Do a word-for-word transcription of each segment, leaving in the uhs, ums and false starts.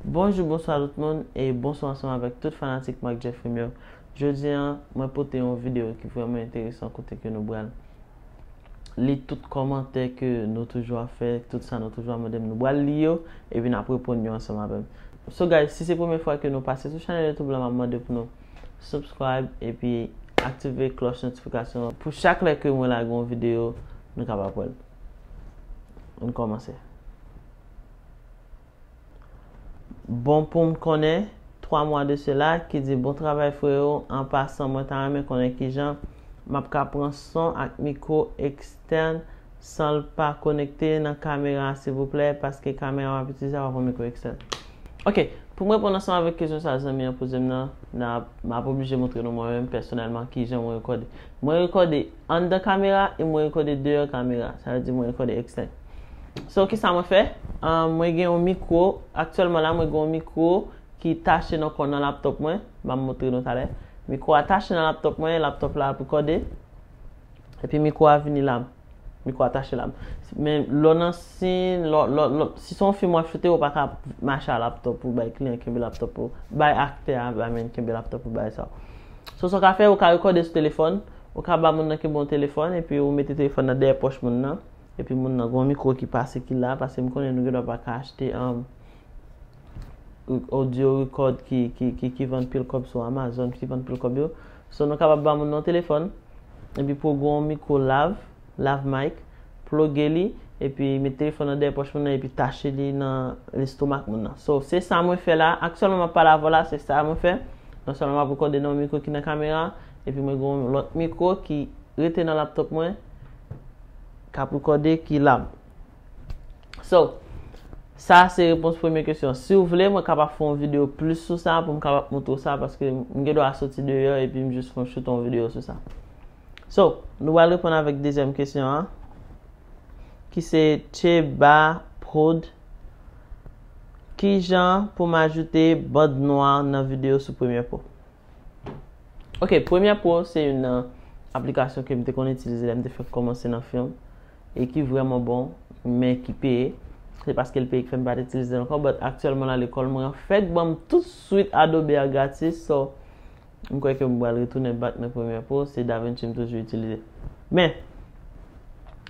Bonjou, bonswa tout moun, e bonswa ansanm avèk tout fanatik Marc Jeffrey yo. Jodi a, mwen pote yon videyo ki vrèman enteresan kote ke nou pral li tout kòmantè ke nou toujou ap fè, tout sa nou toujou ap mande m, nou pral li yo, epi n ap reponn yo ansanm avè m. So guys, si se premye fwa ke nou pase sou chanèl YouTube la, m ap mande pou nou subscribe epi aktive klòch notifikasyon an pou chak lè ke mwen lage yon videyo, nou kapab wè l. Ann kòmanse. Bon pou m konnen, twa mwa de sela, ki di, "Bon travay, freyo. An pasan, mwen ta renmen konnen kijan m ap ka pran son ak mikwo ekstèn san l pa konekte nan kamera, silvouplè, paske kamera m ap itilize a pa pran mikwo ekstèn." Ok, pou m reponn ansanm avèk kesyon sa zanmi an poze m nan, n ap, m ap oblije montre nou mwen menm pèsonèlman kijan mwen rekòde. Mwen rekòde anndan kamera e mwen rekòde deyò kamera. Sa vle di mwen rekòde ekstèn. So, kisa mwen fè? Ah, mwen gen yon mikwo. Aktyèlman la, mwen gen yon mikwo ki tache nan kò nan laptòp mwen. M ap montre nou talè. Mikwo a tache nan laptòp mwen, laptòp la ap rekòde. Epi mikwo a vini la. Mikwo a tache la. Men lè w nan sin, lè, lè, lè, si se yon fim w ap choute, ou pa ka mache a laptòp ou bay kliyan kenbe laptòp ou. Bay aktè a, I mean, kenbe laptòp ou bay sa. So, sa w ka fè, ou ka rekòde sou telefòn, ou ka ba moun nan kenbe yon telefòn, epi ou mete telefòn nan dèyè pòch moun nan. Epi moun nan gen yon mikwo ki pase ki la, paske m konnen nou gendwa pa ka achte, um, audio record ki, ki, ki, ki vann pil kòb sou Amazon, ki vann pil kòb yo. So, nou kapab ba moun nan yon telefòn, epi pou gen yon mikwo lav, lav mic, ploge li, epi met telefòn nan dèyè pòch moun nan, epi tache li nan lestomak moun nan. So, se sa mwen fè la. Aktyèlman, m ap pale avè w la, se sa mwen fè. Non sèlman m ap rekòde nan yon mikwo ki nan kamera, epi mwen gen yon lòt mikwo ki rete nan laptòp mwen, k ap rekòde ki la. So, sa se repons premye kesyon. Si w vle, mwen kapab fè yon videyo plis sou sa pou m kapab montre w sa, paske m gen dwa soti deyò epi m jis fè yon choute yon videyo sou sa. So, nou pral reponn avèk dezyèm kesyon an, ki se Cheba Prod. Kijan pou m ajoute band nwa nan videyo sou Premiere Pro? Ok, Premiere Pro se youn nan aplikasyon ke m te konn itilize lè m te fèk kòmanse nan fim e ki vrèman bon, men ki peye. Se paske l peye ki fè m pa t itilize l ankò, but aktyèlman la lekòl mwen an fèk ban m tout swit Adobe a gratis, so m kwè ke m pral retounen back nan Premiere Pro, se DaVinci m toujou itilize. Men,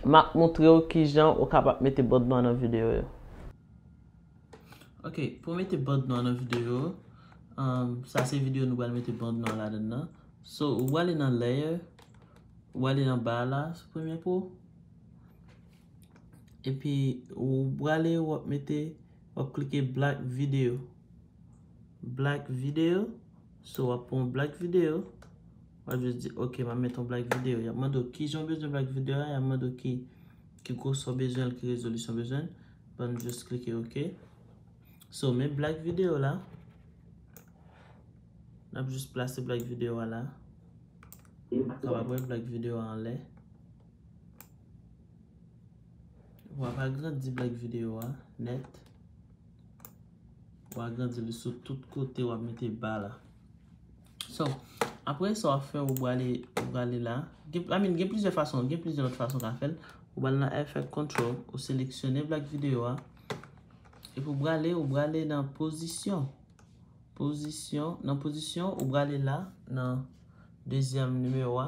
m ap montre w kijan ou kapab mete band nwa nan videyo yo. Ok, pou mete band nwa nan videyo, um, sa se videyo nou pral mete band nwa ladan nan. So, ou prale nan layer, ou prale nan ba la, sou Premiere Pro. Epi, ou prale, w ap mete, w ap klike black video. Black video. So, w ap pran black video. W ap jis di, ok, m ap mete yon black video. Y ap mande w kijan w bezwen black video a, y ap mande w ki, ki gwosè w bezwen l, ki rezolisyon w bezwen l. Ban m jis klike ok. So, men black video la. N ap jis plase black video a la. Ou kapab wè black video a anlè. W ap agrandi black video a nèt. W agrandi li sou tout kote, w ap mete ba la. So, apre sa w ap fè, ou prale, ou prale la. Gen, I mean, gen plizyè fason, gen plizyè lòt fason w ka fè l. Ou prale nan Effect Control, ou seleksyone black video a. Epi ou prale, ou prale nan pozisyon. Pozisyon, nan pozisyon, ou prale la, nan dezyèm nimewo a.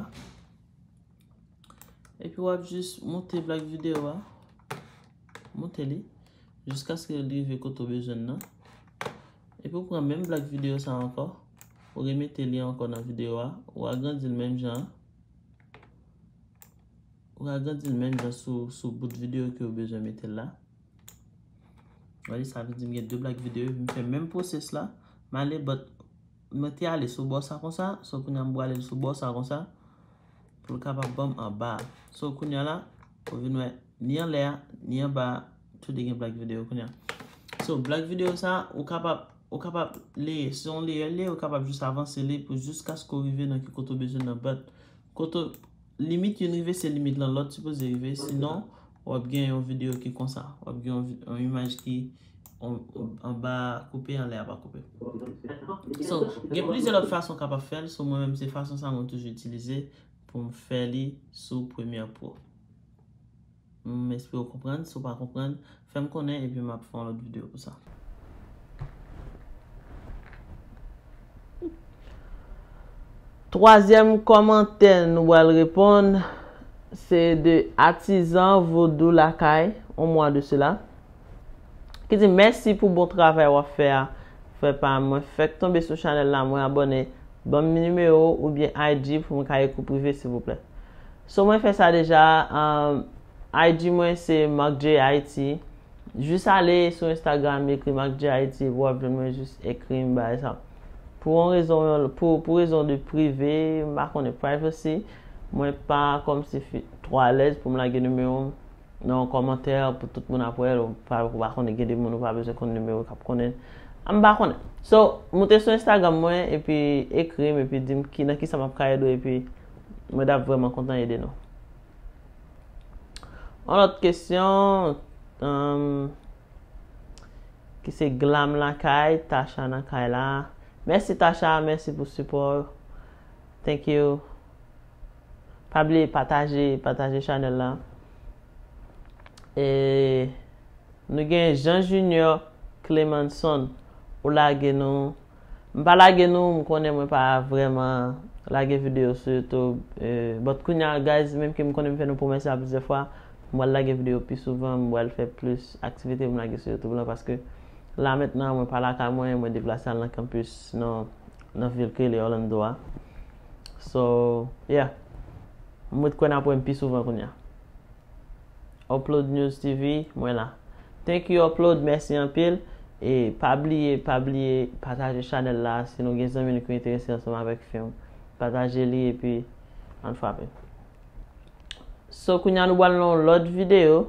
Epi w ap jis monte black video a. Monte li. Jiskaske li rive kote w bezwen l nan. Epi w pran menm black video sa ankò. Ou remete li ankò nan video a. Ou agrandi l menm jan an. Ou agrandi l menm jan sou, sou bout video ke w bezwen mete l la. Gade, sa vle di m gen de black video, m fè menm pwosès la. M ale, but mwen te ale sou bò sa konsa, so kounye a m prale l sou bò sa konsa, pou l kapab ban m anba a. So kounye a la, ou vin wè, ni anlè a, ni anba a, tou de gen black video kounye a. So, black video sa, ou kapab, ou kapab leye, se yon layer l ye, ou kapab jis avanse li pou jiskaske w rive nan ki kote w bezwen nan, but kote w, limit youn rive, se limit lan lòt sipoze rive, sinon, w ap gen yon video ki konsa, w ap gen yon vi-, yon imaj ki an-, anba a koupe, anlè a pa koupe. So, gen plizyè lòt fason w kapab fè l, so mwen menm se fason sa mwen toujou itilize pou m fè li sou Premiere Pro. M espere w konprann, si w pa konprann, fè m konnen epi m ap fè yon lòt videyo pou sa. Twazyèm kòmantè nou pral reponn, se de Atizan Vodou Lakay, on mwa de sela, ki di: "Mèsi pou bon travay w ap fè a, frè pa m. Mwen fèk tonbe sou chanèl la, mwen abòne. Ban m nimewo oubyen I G pou mwen ka ekri w prive, silvouplè." So, mwen fè sa deja. Um, I G mwen se Mark J Haiti. Jis ale sou Instagram, ekri Mark J Haiti, epi w ap jwenn mwen, jis ekri m, bagay sa. Pou yon rezon, pou, pou rezon de prive, m pa konnen, privacy, mwen pa kòmsi fi, twò alèz pou m lage nimewo m nan yon kòmantè pou tout moun ap wè l, ou pa, ou pa konnen, gen de moun ou pa bezwen konn nimewo k ap konnen. M pa konnen. So, moute sou Instagram mwen, epi ekri m, epi di m ki, nan kisa m ap ka ede w, epi mwen t ap vrèman kontan ede nou. Yon lòt kesyon, um, ki se Glam Lakay, Tacha nan kay la. Mèsi Tacha, mèsi pou sipò. Thank you. Pa bliye pataje, pataje chanèl la. E nou gen Jean Junior Clemenson, ou lage nou. M pa lage nou, m konnen mwen pa vrèman lage videyo sou YouTube. E, but kounye a, guys, menm ke m konnen m fè nou pwomès la plizyè fwa, m pral lage videyo pi souvan, m pral fè plis aktivite pou m lage sou YouTube la, paske la mentnan, mwen pa lakay mwen, mwen deplase al nan kanpis, nan, nan vil ki rele Orlando a. So, yeah. Mwen kwè n ap wè m pi souvan kounye a. Upload News T V, mwen la. Thank you, Upload, mèsi anpil. E pa bliye, pa bliye pataje chanèl la, si nou gen zanmi nou ki enterese ansanm avèk fim. Pataje li epi ann frape. So, kounye a nou pral nan yon lòt videyo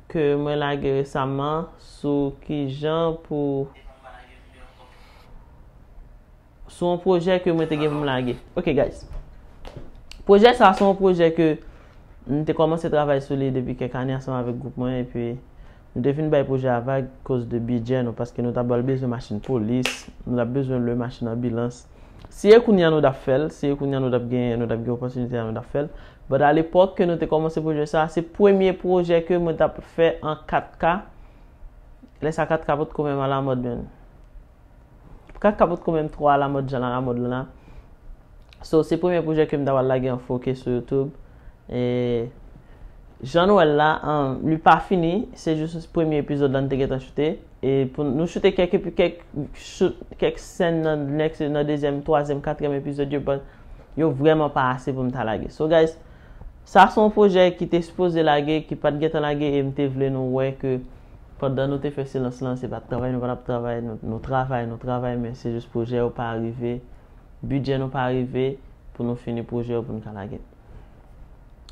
ke mwen lage resaman sou kijan pou sou yon pwojè ke mwen te gen pou m lage. Ok, guys. Pwojè sa a se yon pwojè ke m te kòmanse travay sou li depi kèk ane ansanm avèk gwoup mwen, epi nou te fin bay pwojè a vag koz de bidjè nou, paske nou t ap pral bezwen machin polis, nou t ap bezwen lwe machin anbilans. Si e kounye a nou t ap fè l, si e kounye a nou t ap genyen, nou t ap gen opòtinite a, nou t ap fè l. But a lepòk ke nou te kòmanse pwojè sa a, se premye pwojè ke mwen t ap fè an kat K. Lè sa kat K potko menm alamòd menm. Kat K potko menm twò alamòd jan l alamòd la. So, se premye pwojè ke m ta pral lage an foke sou YouTube. E jan nou wè l la, um, li pa fini, se jis premye epizòd la n te gentan choute. E pou nou choute kèk epi kèk shoot, kèk sèn nan next, nan dezyèm, twazyèm, katriyèm epizòd yo, but yo vrèman pa ase pou m ta lage. So, guys, sa se yon pwojè ki te sipoze lage, ki pa t gentan lage, e m te vle nou wè ke pandan nou te fè silans lan, se pa t travay nou pa t ap travay, nou, nou travay, nou travay, men se jis pwojè yo pa rive, bidjè nou pa rive pou nou fini pwojè yo pou nou ka lage.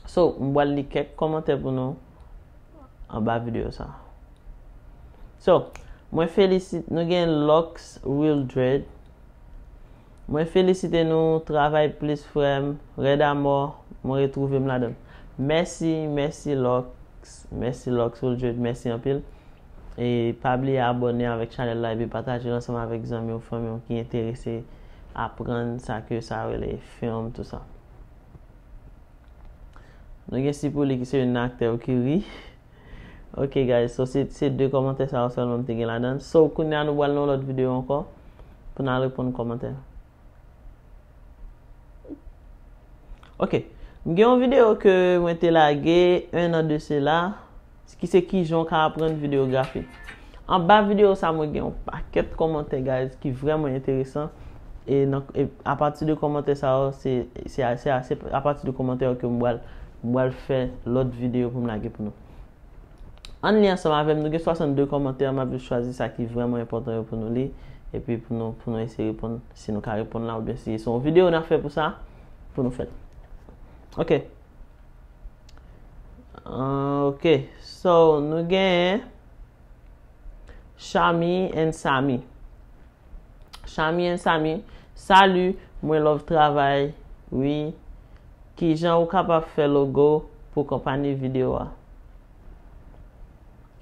So, m pral li kèk kòmantè pou nou anba videyo sa. So, mwen felisite, nou gen Lux Wildred. Mwen felisite nou, travay plis frè m, rèd amò, mwen retwouve m ladan l. Mèsi, mèsi Lux, mèsi Lux Wildred, mèsi anpil. E pa bliye abòne avèk chanèl la epi pataje l ansanm avèk zanmi w, fanmi w ki enterese aprann sa ke sa rele fim, tout sa. Nou gen Sipouli ki se youn nan aktè yo ki ri. Ok, guys, so se, se de kòmantè sa yo sèlman m te gen ladan l. So, kounye a nou pral nan yon lòt videyo ankò pou n al reponn kòmantè. Ok, m gen yon videyo ke mwen te lage un an de sela, ki se kijan w ka aprann videyografi. Anba videyo sa, mwen gen yon pakèt kòmantè, guys, ki vrèman enteresan. E nan, e apati de kòmantè sa yo, se, se, se, se apati de kòmantè yo ke m pral, m pral fè lòt videyo pou m lage pou nou. Ann li ansanm avè m, nou gen swasannde kòmantè, m ap jis chwazi sa ki vrèman enpòtan yo pou nou li, epi pou nou, pou nou eseye reponn, si nou ka reponn la, oubyen si se yon videyo n ap fè pou sa, pou nou fè l. Ok. Ah, ok. So, nou gen Shami and Sami. Shami and Sami, salut, mwen love travay, wi. Kijan ou kapab fè logo pou konpayi videyo a?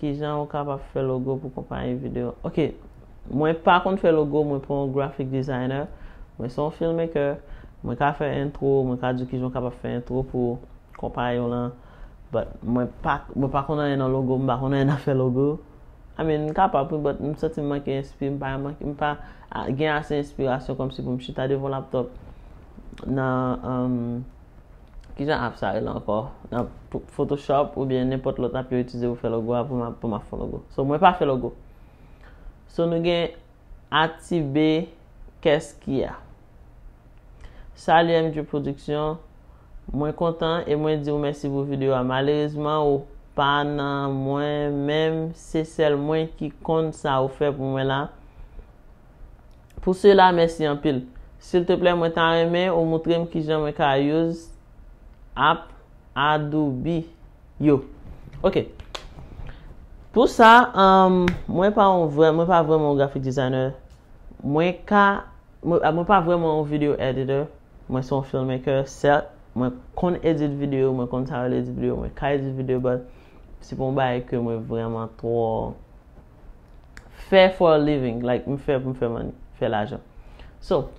Kijan ou kapab fè logo pou konpayi videyo? Ok, mwen pa konn fè logo, mwen pa yon graphic designer. Mwen se yon filmmaker. Mwen ka fè intro, mwen ka di w kijan w kapab fè intro pou konpayi w lan. But mwen pa, mwen pa konn anyen nan logo, m pa konn anyen nan fè logo. I mean, m kapab wi, but m santi m manke enspire, m pa manke, m pa a- gen ase enspirasyon kòmsi pou m chita devan laptop nan, um, kijan app sa rele ankò? Nan Photoshop oubyen nenpòt lòt app yo itilize pou fè logo a pou m ap, pou m ap fè logo. So, mwen pa fè logo. So, nou gen Atibe Keskia. Salut M J Production. Mwen kontan e mwen di w mèsi pou videyo a. Malerezman, ou pa nan mwen menm, se sèl mwen ki konn sa ou fè pou mwen la. Pou sela, mèsi anpil. Silteplè, mwen ta renmen ou moutre m kijan mwen ka use app Adobe yo. Ok. Pou sa, um, mwen pa yon vrè, mwen pa vrèman yon graphic designer. Mwen ka, mwen, mwen pa vrèman yon video editor. Mwen se yon filmmaker, sèt. Mwen konn edit videyo, mwen konn sa yo edit videyo, mwen ka edit videyo, but se pa yon bagay ke mwen vrèman twò fè for a living, like, m fè pou m fè money, fè lajan. So,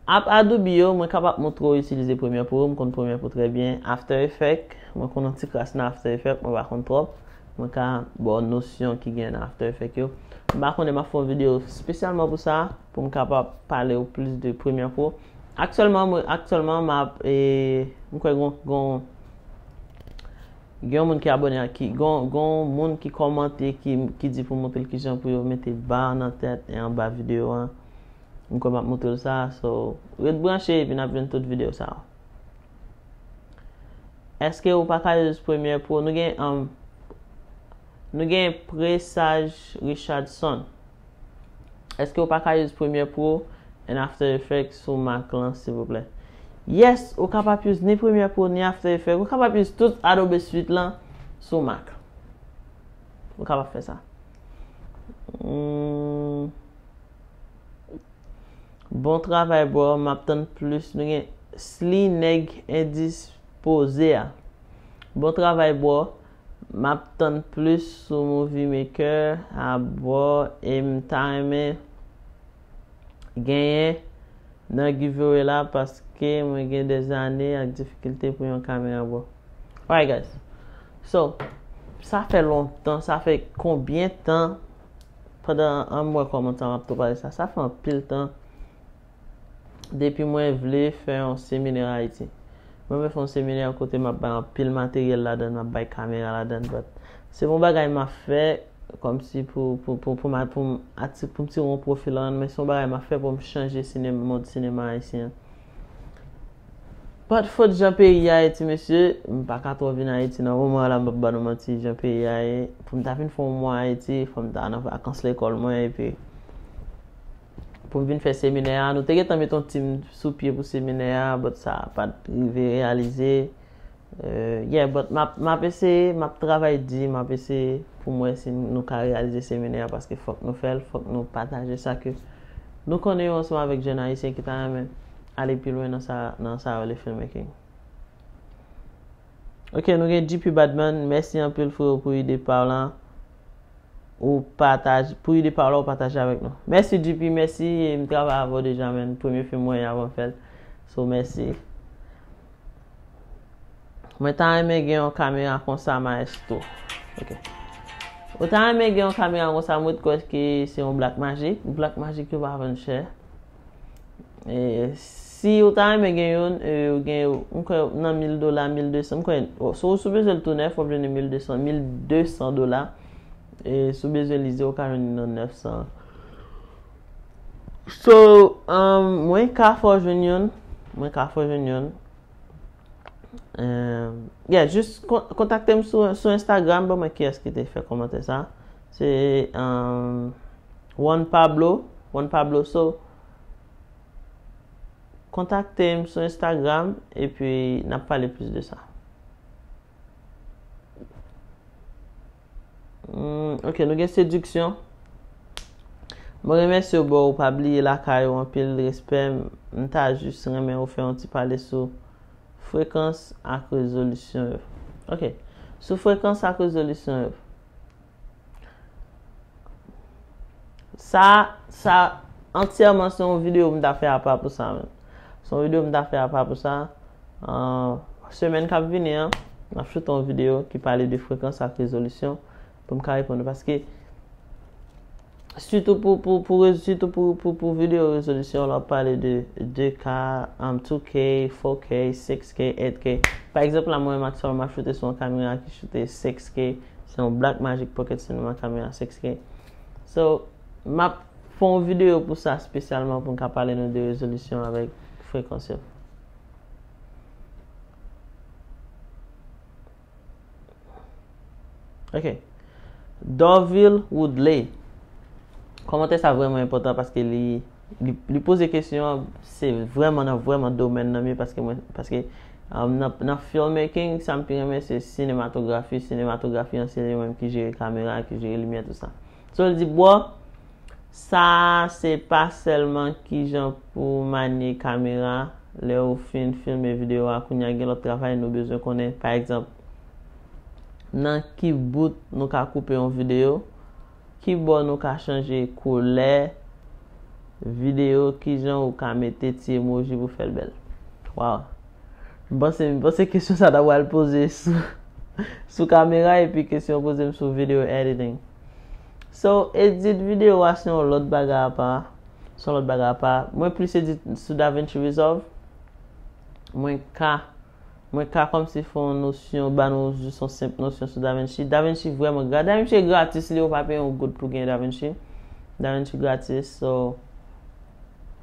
app Adobe yo, mwen kapab montre w itilize Premiere Pro, m konn Premiere Pro trè byen. After Effects, mwen konn yon ti kras nan After Effects, mwen pa konn twòp. Mwen ka ba w nosyon ki gen nan After Effects yo. M pa konnen, m ap fè yon videyo espesyalman pou sa, pou m kapab pale w plis de Premiere Pro. Aktyèlman, mwen, aktyèlman, m ap, e, m kwè gon, gon, gen yon moun ki abòne ak ki, gon, gon moun ki kòmante, ki, ki di pou montre l kijan pou yo mete bar nan tèt e anba videyo an. M kwè m ap montre l sa, so, ret branche epi n ap jwenn tout videyo sa yo. Èske ou pa ka use Premiere Pro? Nou gen, um, nou gen Presage Richardson. Èske ou pa ka use Premiere Pro and After Effects sou Mac lan, silvouplè? Yes, ou kapab use ni Premiere Pro ni After Effects. Ou kapab use tout Adobe Suite lan sou Mac. Ou kapab fè sa. Hmm. Bon travay, bro. M ap tann plis. Nou gen Sli Nèg Endispoze a. Bon travay, bro. M ap tann plis sou Movie Maker a, bro. E m ta renmen genyen nan giveaway la paske mwen gen dèzane ak difikilte pou yon kamera, bro. Alright, guys. So, sa fè lontan, sa fè konbyen tan? Pandan an mwen kòmanse m ap tou pale sa. Sa fè anpil tan depi mwen vle fè yon seminè Ayiti. Mwen vle fè yon seminè kote m ap bay anpil materyèl ladan, m ap bay kamera ladan, but se yon bagay m ap fè kòmsi pou, pou, pou, pou, m, pou, m ati, pou m tire yon pwofi ladan, men se yon bagay m ap fè pou m chanje sinema, mond sinema ayisyen an. But fòt jan peyi a ye, ti mesye, m pa ka twò vin Ayiti nan moman la, m p ap ba nou manti, jan peyi a ye. Pou m ta vin fè yon mwa Ayiti, fò m ta nan vakans lekòl mwen, epi pou m vin fè seminè a. Nou te gentan met yon tim sou pye pou seminè a, but sa pa t rive reyalize. Euh, yeah, but m ap, m ap eseye, m ap travay di, m ap eseye pou m wè si nou ka reyalize seminè a, paske fòk nou fè l, fòk nou pataje sa ke nou konnen yo ansanm avèk jèn ayisyen ki ta renmen ale pi lwen nan sa, nan sa yo le filmmaking. Ok, nou gen G P Badman, mèsi anpil freo pou ide pa w lan. Ou pataje, pou ide pa w la ou pataje avèk nou. Mèsi G P, mèsi, e m travay avè w deja, men premye fim mwen avan m fè l. So, mèsi. Mwen ta renmen gen yon kamera konsa, maestro. Ok. Ou ta renmen gen yon kamera konsa, mwen kwè ke se yon Blackmagic. Blackmagic yo pa vann chè. E si ou ta renmen gen youn, e, ou gen, m kwè nan mil dola, mil de san, m kwè, o, si w, si w bezwen l tou nèf, w ap jwenn li mil de san, mil de san dola. E si w bezwen li ze, w ka jwenn li nan nèf san. So, um, mwen ka fè w jwenn youn. Mwen ka fè w jwenn youn. Um, yeah, jis kon- kontakte m sou, sou Instagram, ban mwen kiyès ki te fè kòmantè sa. Se, um, Juan Pablo. Juan Pablo, so, kontakte m sou Instagram, epi n ap pale plis de sa. Hmm, ok, nou gen Sediksyon. Mwen remèsye w, bro, ou pa bliye lakay ou, anpil respè. M ta jis renmen ou fè yon ti pale sou frekans ak rezolisyon yo. Ok. Sou frekans ak rezolisyon yo. Sa, sa antyèman se yon videyo m ta fè apa pou sa menm. Se yon videyo m ta fè apa pou sa. An, semèn k ap vini an, m ap choute yon videyo ki pale de frekans ak rezolisyon. pou m ka reponn ou, paske sitou pou, pou, pou, sitou pou, pou, pou videyo rezolisyon, la w ap pale de de K, um, two K, four K, six K, eight K. Pa egzanp, la, mwen menm aktyèlman, m ap choute sou yon kamera ki choute six K. Se yon Blackmagic Pocket Cinema kamera six K. So, m ap fè yon videyo pou sa espesyalman pou m ka pale nou de rezolisyon avèk frekans yo. Ok. Dorville Woodley. Kòmantè sa vrèman enpòtan paske li, li, li poze kesyon an, se vrèman nan vrèman domèn nan m ye paske mwen, paske, um, nan, nan filmmaking, sa m pi renmen se sinematografi. Sinematografi an, se li menm ki jere kamera, ki jere limyè, tout sa. So, li di, bro, sa se pa sèlman kijan pou manye kamera, lè ou fin filme videyo a, kounye a gen lòt travay nou bezwen konnen. Pa egzanp, nan ki bout nou ka koupe yon videyo, ki bò nou ka chanje koulè videyo, kijan ou ka mete ti emoji pou fè l bèl. Wow. M panse, m panse kesyon sa ta pral poze sou, sou kamera, epi kesyon poze m sou video editing. So, edit videyo a se yon lòt bagay apa. Se yon lòt bagay apa. Mwen plis edit sou DaVinci Resolve. Mwen ka, mwen ka kòmsi fè yon nosyon, ba nou jis yon senp nosyon sou DaVinci. DaVinci vrèman gra-, DaVinci gratis, li, ou pa peye yon goud pou gen DaVinci. DaVinci gratis, so,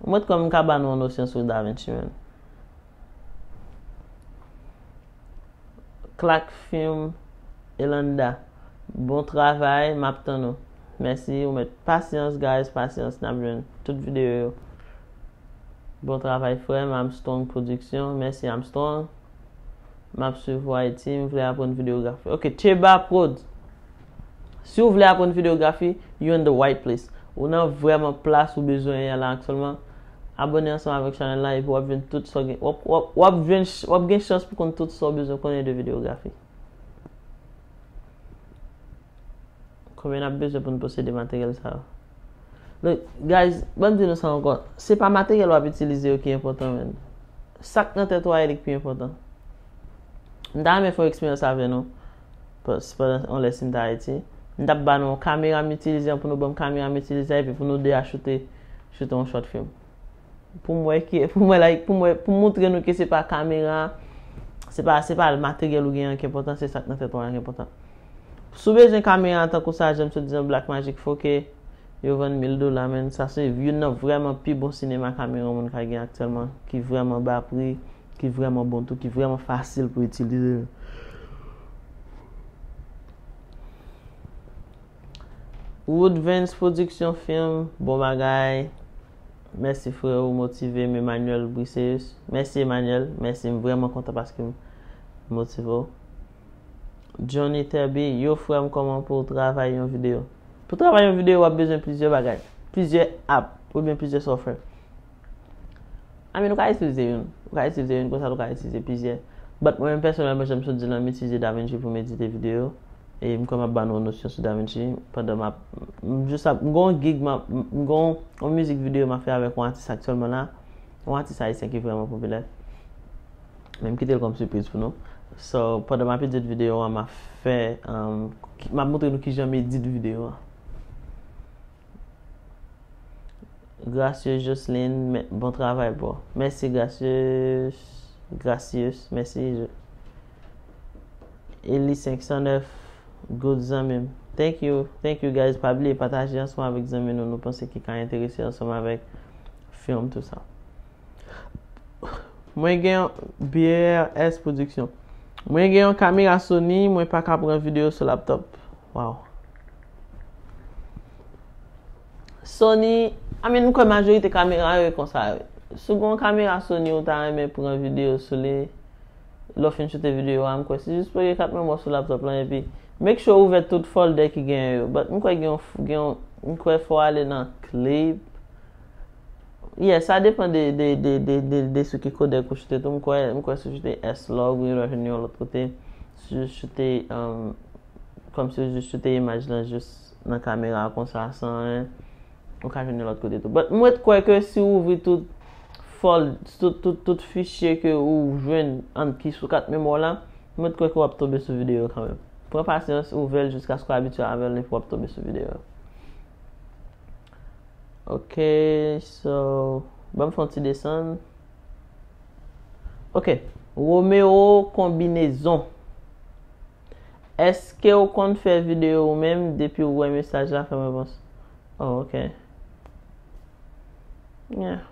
mwen kwè m ka ba nou yon nosyon sou DaVinci, man. Clack Film, Elanda. Bon travay, m ap tann ou. Mèsi, ou mèt pasyans, guys, pasyans, n ap jwenn tout videyo yo. Bon travay, frè m, Armstrong Production. Mèsi, Armstrong. M ap swiv ou Ayiti, m vle aprann videyografi. Ok, Cheba Prod. Si w vle aprann videyografi, you in the right place. Ou nan vrèman plas ou bezwen ye la aktyèlman. Abòne ansanm avèk chanèl la epi w ap jwenn tout sa w gen, w ap, w ap, w ap jwenn ch-, w ap gen chans pou konn tout sa w bezwen konnen de videyografi. Konbyen n ap bezwen pou n posede materyèl sa yo? Look, guys, ban m di nou sa ankò. Se pa materyèl w ap itilize yo ki enpòtan, man. Sa k nan tèt ou a, e li k pi enpòtan. M ta renmen fè yon eksperyans avè nou. Pas-, pandan yon lè si m ta Ayiti. M t ap ba nou yon kamera m itilize an pou nou ban m kamera m itilize a, epi pou nou de a choute, choute yon short film. Pou m wè ki, pou m wè, like, pou m wè, pou m montre nou ke se pa kamera, se pa, se pa materyèl ou genyen ki enpòtan, se sa k nan tèt ou a ki enpòtan. Si w bezwen kamera tankou sa, jan m sot di an, Blackmagic four K, yo vann mil dola, man. Sa se youn nan vrèman pi bon sinema kamera yon moun ka gen aktyèlman, ki vrèman ba pri, ki vrèman bon tou, ki vrèman fasil pou itilize. Woodvens Production Film, bon bagay. Mèsi frè, ou motive m, Emmanuel Briseus. Mèsi Emmanuel, mèsi, m vrèman kontan paske m motive w. Johnny Terby, yo frè m, kòman pou w travay yon videyo? Pou travay yon videyo, w ap bezwen plizyè bagay, plizyè app oubyen plizyè software. I mean, ou ka itilize youn. Ou ka itilize youn konsa, ou ka itilize plizyè. But mwen menm pèsonèlman, jan m sot di la, m itilize DaVinci pou m edite videyo. E m kwè m ap ba nou yon nosyon sou DaVinci pandan m ap, m jis ap, m gen yon gig, m ap, m gen yon, yon mizik videyo m ap fè avèk yon atis aktyèlman la. Yon atis ayisyen ki vrèman popilè. Men m kite l kòm sipriz pou nou. So, pandan m ap edit videyo a, m ap fè, um, m ap montre nou kijan m edit videyo a. Gracieux Jocelyn, mè-, bon travay, bro. Mèsi, Gracieux. Gracieux, mèsi. Eli senk san nèf, good zanmi m. Thank you, thank you, guys. Pa bliye pataje ansanm avèk zanmi nou, nou panse ki ka enterese ansanm avèk film, tout sa. Mwen gen B R S Production. Mwen gen yon kamera Sony, mwen pa ka pran videyo sou laptop. Wow. Sony, I mean, m kwè majorite kamera yo e konsa, wi. Si w gen yon kamera Sony ou ta renmen pran videyo sou li, lè w fin choute videyo a, m kwè se jis plege kat memwa sou laptop lan, epi make sure ou ouvè tout folder ki genyen yo. But m kwè gen yon f-, gen yon, m kwè fò w ale nan clip. Yeah, sa depann de, de, de, de, de, de sou ki codec ou choute tou. M kwè, m kwè si w choute S-Log, ou gen dwa jwenn yon lòt kote. Si w choute, um, kòmsi w jis choute imaj lan jis nan kamera konsa, san anyen, ou ka jwenn yon lòt kote tou. But m ret kwè ke si w ouvri tout fol-, tout, tout, tout fichye ke ou jwenn an ki sou kat memwa w la, m ret kwè ke w ap tonbe sou videyo kanmenm. Pran pasyans, ouvè l jiskaske w abitye avè l, epi w ap tonbe sou videyo yo. Ok, so, ban m fè yon ti desann. Ok, Romeo Konbinezon. Èske w konn fè videyo ou menm? Depi w wè mesaj la, fè m repons. Oh, ok. Yeah.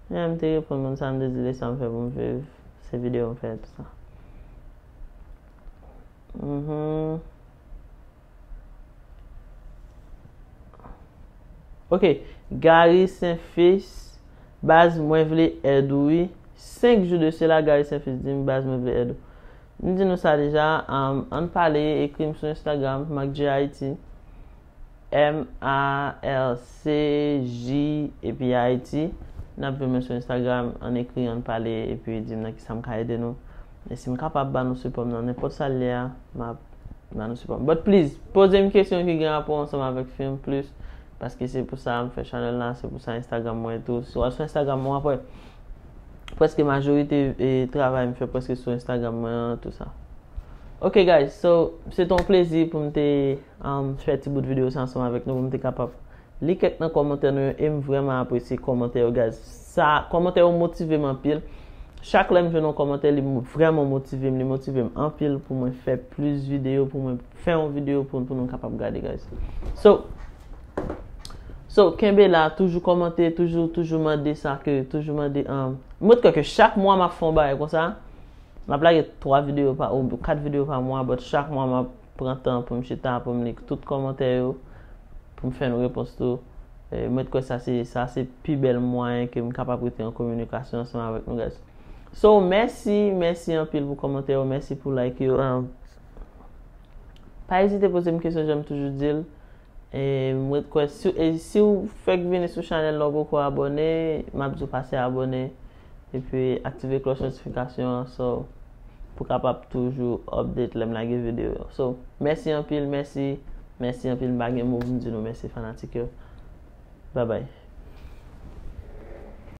Yeah, m te reponn moun sa, m te di l e sa m fè pou m viv, se videyo m fè, tout sa. Mhm. Ok, Gary Saint Fils, baz, mwen vle èd ou wi. Senk jou de sela, Gary Saint Fils di m, baz, mwen vle èd ou. M di nou sa deja, um, ann pale, ekri m sou Instagram, Mac J Haiti, M A R C J, epi Haiti. N ap jwenn mwen sou Instagram, ann ekri, ann pale, epi di m nan ki sa m ka ede nou. E si m kapab ba nou sipò m nan nenpòt sa l ye a, m ap ba nou sipò m. But please, poze m kesyon ki gen rapò ansanm avèk fim plis, paske se pou sa m fè channel la, se pou sa Instagram mwen tou. Si w al sou Instagram mwen, w ap wè prèske majorite e, travay m fè prèske sou Instagram mwen an, tout sa. Ok, guys, so, se te yon plezi pou m te um, fè ti bout videyo sa ansanm avèk nou, pou m te kapab li kèk nan kòmantè nou yo, e m vrèman apresye kòmantè yo, guys. Sa, kòmantè yo motive m anpil. Chak lè m jwenn yon kòmantè, li mo- vrèman motive m, li motive m anpil pou mwen fè plis videyo, pou mwen fè yon videyo pou, pou nou kapab gade, guys. So, so, kenbe la, toujou kòmante, toujou, toujou mande sa ke, toujou mande, um, mwen kwè ke chak mwa m ap fè yon bagay konsa, m ap lage twa videyo pa, ou kat videyo pa mwa, but chak mwa m ap pran tan pou m chita, pou m li tout kòmantè yo, pou m fè nou repons tou. E, mwen kwè sa se, sa se pi bèl mwayen ke m kapab rete an kominikasyon ansanm avèk nou, guys. So, mèsi, mèsi anpil pou kòmantè yo, mèsi pou like yo. Um, pa ezite poze m kesyon, jan m toujou di l. E, mwen kwè, si, e, si w fèk vini sou chanèl la, w poko abòne, m ap di w pase abòne. Epi aktive klòch notifikasyon an, so, pou kapab toujou update lè m lage videyo yo. So, mèsi anpil, mèsi, mèsi anpil, m pa gen mo pou m di nou, mèsi fanatik yo. Bye bye.